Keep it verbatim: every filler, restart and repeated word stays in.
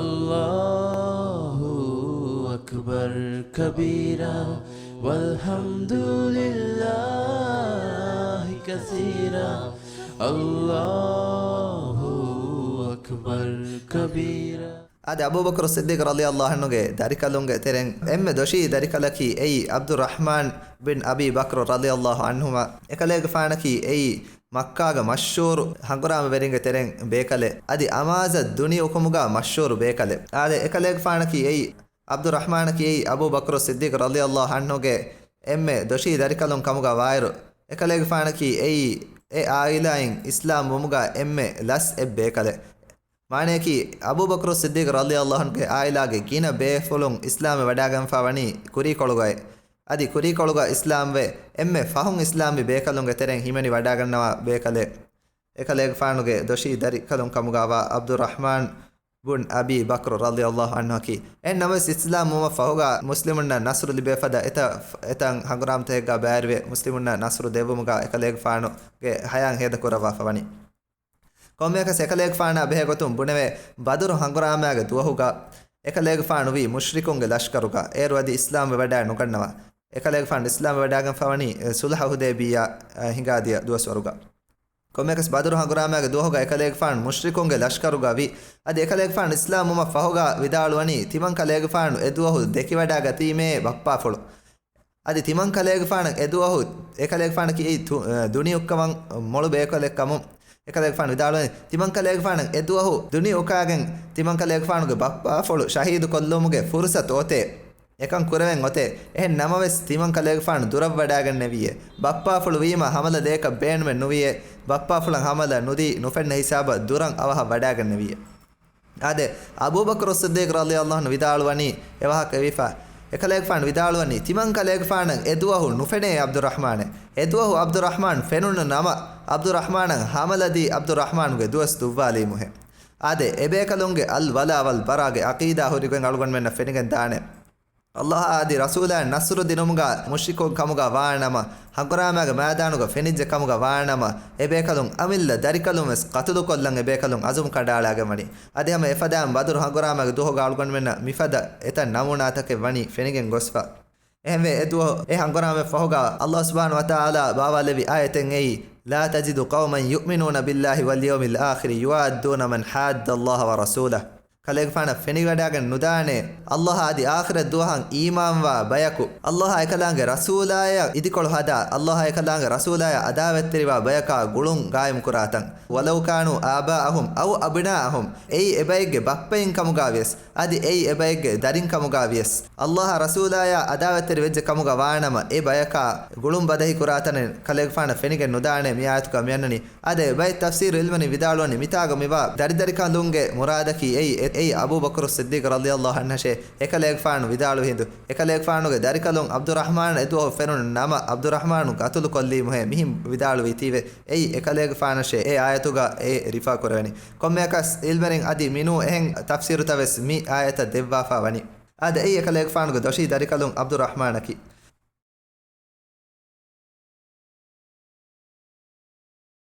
الله أكبر كبيرا والحمد لله كثيرا. الله أكبر كبيرا. އާދެ، އަބޫބަކުރު ޞިއްދީޤު ރަޟިޔަﷲ ޢަންހުގެ ދަރިކަލުންގެ ތެރެއިން އެންމެ ދޮށީ ދަރިކަލަކީ އެއީ ޢަބްދުއްރަޙްމާން ބިން އަބީ ބަކްރު ރަޟިޔަﷲ ޢަންހުމާ. އެކަލޭގެފާނަކީ އެއީ މައްކާގެ މަޝްހޫރު ހަނގުރާމަވެރިންގެ ތެރެއިން ބޭކަލެއް. އަދި އަމާޒަށް ދުނި އުކުމުގަ މަޝްހޫރު ބޭކަލެއް. އާދެ، އެކަލޭގެފާނަކީ އެއީ ޢަބްދުއްރަޙްމާނަކީ އެއީ އަބޫބަކުރު ޞިއްދީޤު ރަޟިޔަﷲ ޢަންހުގެ އެންމެ ދޮށީ ދަރިކަލުން ކަމުގަ ވާއިރު، އެކަލޭގެފާނަކީ އެއީ އެ ޢާއިލާއިން އިސްލާމް ވުމުގަ އެންމެ ލަސް އެއް ބޭކަލެއް. މާނަޔަކީ، އަބޫބަކުރު ޞިއްދީޤު ރަޟިޔަﷲ ޢަންހުގެ ޢާއިލާގެ ގިނަ ބޭފުޅުން އިސްލާމްވެ ވަޑާގެންފަ ވަނީ ކުރީކޮޅުގައި. އަދި ކުރީކޮޅުގަ އިސްލާމްވެ، އެންމެ ފަހުން އިސްލާމްވި ބޭކަލުންގެ ތެރެއިން ހިމެނި ވަޑާގަންނަވާ ބޭކަލެއް. އެކަލޭގެފާނުގެ ދޮށީ ދަރިކަލުން ކަމުގަވާ ޢަބްދުއްރަޙްމާން ބުން އަބީ ބަކްރު ރަޟިޔަﷲ ޢަންހުއަކީ. އެހެން ނަމަވެސް، އިސްލާމް ވުމަށް ފަހުގަ މުސްލިމުންނަށް ނަޞްރު ލިބޭ ފަދަ އެތައް، އެތައް ހަނގުރާމަތަކެއްގަ ބައިވެރިވެ، މުސްލިމުންނަށް ނަޞްރު ދެއްވުމުގަ އެކަލޭގެފާނުގެ ޙަޔާތް ހޭދަކުރައްވާފަ ވަނީ. ކޮންމެއަކަސް އެކަލޭގެފާނާ ބެހޭގޮތުން ބުނެވޭ، ބަދުރު ހަނގުރާމައިގެ ދުވަހުގަ އެކަލޭގެފާނު ވީ މުޝްރިކުންގެ ލަޝްކަރުގަ. އޭރު އަދި އިސްލާމްވެ ވަޑައެއް ނުގަންނަވާ. އެކަލޭގެފާނު އިސްލާމްވެ ވަޑާގެންފަ ވަނީ، އެ، ޞުލްޙު ޙުދައިބިއްޔާ، އެ، ހިނގާދިޔަ ދުވަސްވަރުގަ. ކޮންމެއަކަސް ބަދުރު ހަނގުރާމައިގެ ދުވަހުގަ އެކަލޭގެފާނު މުޝްރިކުންގެ ލަޝްކަރުގަ ވި. އަދި އެކަލޭގެފާނު އިސްލާމްވުމަށް ފަހުގަ ވިދާޅުވަނީ، ތިމަން ކަލޭގެފާނު އެދުވަހު ދެކިވަޑާގަތީމޭ ބައްޕާފުޅު. އަދި ތިމަން ކަލޭގެފާނަށް އެދުވަހު، އެކަލޭގެފާނަކީ އެއީ ތު-، އަ، ދުނިޔެ އުއްކަވަން މޮޅު ބޭކަލެއް ކަމުން އެކަލޭގެފާނު ވިދާޅުވަނީ، ތިމަން ކަލޭގެފާނަށް އެދުވަހު ދުނިޔެ އުކާގެން ތިމަން ކަލޭގެފާނުގެ ބައްޕާފުޅު ޝަހީދު ކޮށްލުމުގެ ފުރުސަތު އޮތޭ. އެކަން ކުރެވެން އޮތޭ. އެހެން ނަމަވެސް، ތިމަން ކަލޭގެފާނު ދުރަށް ވަޑާގެންނެވިއޭ. ބައްޕާފުޅު ވީމަ ހަމަލަ ދޭކަށް ބޭނުމެއް ނުވިއޭ. ބައްޕާފުޅަށް ހަމަލަ ނުދީ، ނުފެންނަ ހިސާބަށް ދުރަށް އަވަހަށް ވަޑާގެންނެވިއޭ. އާދެ، އަބޫބަކުރު ޞިއްދީޤު ރަޟިޔަﷲ ޢަންހު ވިދާޅުވަނީ، އެ ވާހަކަ އެވިފަ. އެކަލޭގެފާނު ވިދާޅުވަނީ، ތިމަން ކަލޭގެފާނަށް އެދުވަހު ނުފެނޭ ޢަބްދުއްރަޙްމާނެއް. އެދުވަހު ޢަބްދުއްރަޙްމާން ފެނުނު ނަމަ، ޢަބްދުއްރަޙްމާނަށް ހަމަލަ ދީ، ޢަބްދުއްރަޙްމާނުގެ ދުވަސް ދުއްވާލީމުހޭ. އާދެ، އެބޭކަލުންގެ އަލްވަލާ ވަލްބަރާގެ ޢަޤީދާ ހުރިގޮތް އަޅުގަނޑުމެންނަށް ފެނިގެން ދާނެ. ﷲ އާ އަދި ރަސޫލާއަށް ނަޞްރު ދިނުމުގަ މުޝްރިކުން ކަމުގަ ވާނަމަ، ހަނގުރާމައިގެ މައިދާނުގަ ފެނިއްޖެ ކަމުގަ ވާނަމަ، އެބޭކަލުން އަމިއްލަ ދަރިކަލުން ވެސް ޤަތުލުކޮށްލަން އެބޭކަލުން އަޒުމް ކަނޑައަޅާގެން ވަނީ. އަދި ހަމަ އެފަދައިން ބަދުރު ހަނގުރާމައިގެ ދުވަހުގަ އަޅުގަނޑުމެންނަށް މިފަދަ އެތައް ނަމޫނާތަކެއް ވަނީ ފެނިގެން ގޮސްފަ. އެހެންވެ، އެ ދުވަހު އެ ހަނގުރާމައަށް ފަހުގަ ﷲ ސުބްޙާނަހޫ ވަތަޢާލާ ބާވާލެއްވި އާޔަތެއް އެއީ، لا تجد قوما يؤمنون بالله واليوم الآخر يوادون من حاد الله ورسوله. ކަލޭގެފާނަށް ފެނިވަޑާގެން ނުދާނެ، ﷲ އަދި އާޚިރަތް ދުވަހަށް އީމާންވާ ބަޔަކު، ﷲ އެކަލާނގެ ރަސޫލާޔަށް އިދިކޮޅު ހަދާ، ﷲ އެކަލާނގެ ރަސޫލާޔާ އަދާވަތްތެރިވާ ބަޔަކާ ގުޅުން ގާއިމްކުރާތަން. ولو كانوا آباءهم أو أبناءهم، އެއީ އެބައެއްގެ ބައްޕައިން ކަމުގަ ވިޔަސް، އަދި އެއީ އެބައެއްގެ ދަރިން ކަމުގަ ވިޔަސް، ﷲ ރަސޫލާޔާ އަދާވަތްތެރި ވެއްޖެ ކަމުގަ ވާނަމަ، އެ ބަޔަކާ ގުޅުން ބަދަހި ކުރާތަނެއް ކަލޭގެފާނަށް ފެނިގެން ނުދާނެ. މި އާޔަތުގަ މިއަންނަނީ. އާދެ، ބައެއް ތަފްސީރު ޢިލްމުވެރިން ވިދާޅުވަނީ، މިތާގަ މިވާ ދަރިދަރިކަލުންގެ މުރާދަކީ އެއީ، އެ-، އެއީ އަބޫބަކުރު ޞިއްދީޤު ރަޟިޔަﷲ ޢަންހަށޭ. އެކަލޭގެފާނު ވިދާޅުވި ހިނދު، އެކަލޭގެފާނުގެ ދަރިކަލުން ޢަބްދުއްރަޙްމާން އެދުވަހު ފެނުނު ނަމަ، ޢަބްދުއްރަޙްމާނު ޤަތުލު ކޮށްލީމުހޭ މިހެން ވިދާޅުވީތީވެ. އެއީ އެކަލޭގެފާނަށޭ އެ އާޔަތުގަ އެ ރިފާ ކުރެވެނީ. ކޮންމެއަކަސް ޢިލްމުވެރިން އަދި މިނޫން އެހެން ތަފްސީރުތައް ވެސް މި އާޔަތަށް ދެއްވާފަ ވަނީ. އާދެ، އެއީ އެކަލޭގެފާނުގެ ދޮށީ ދަރިކަލުން ޢަބްދުއްރަޙްމާނަކީ.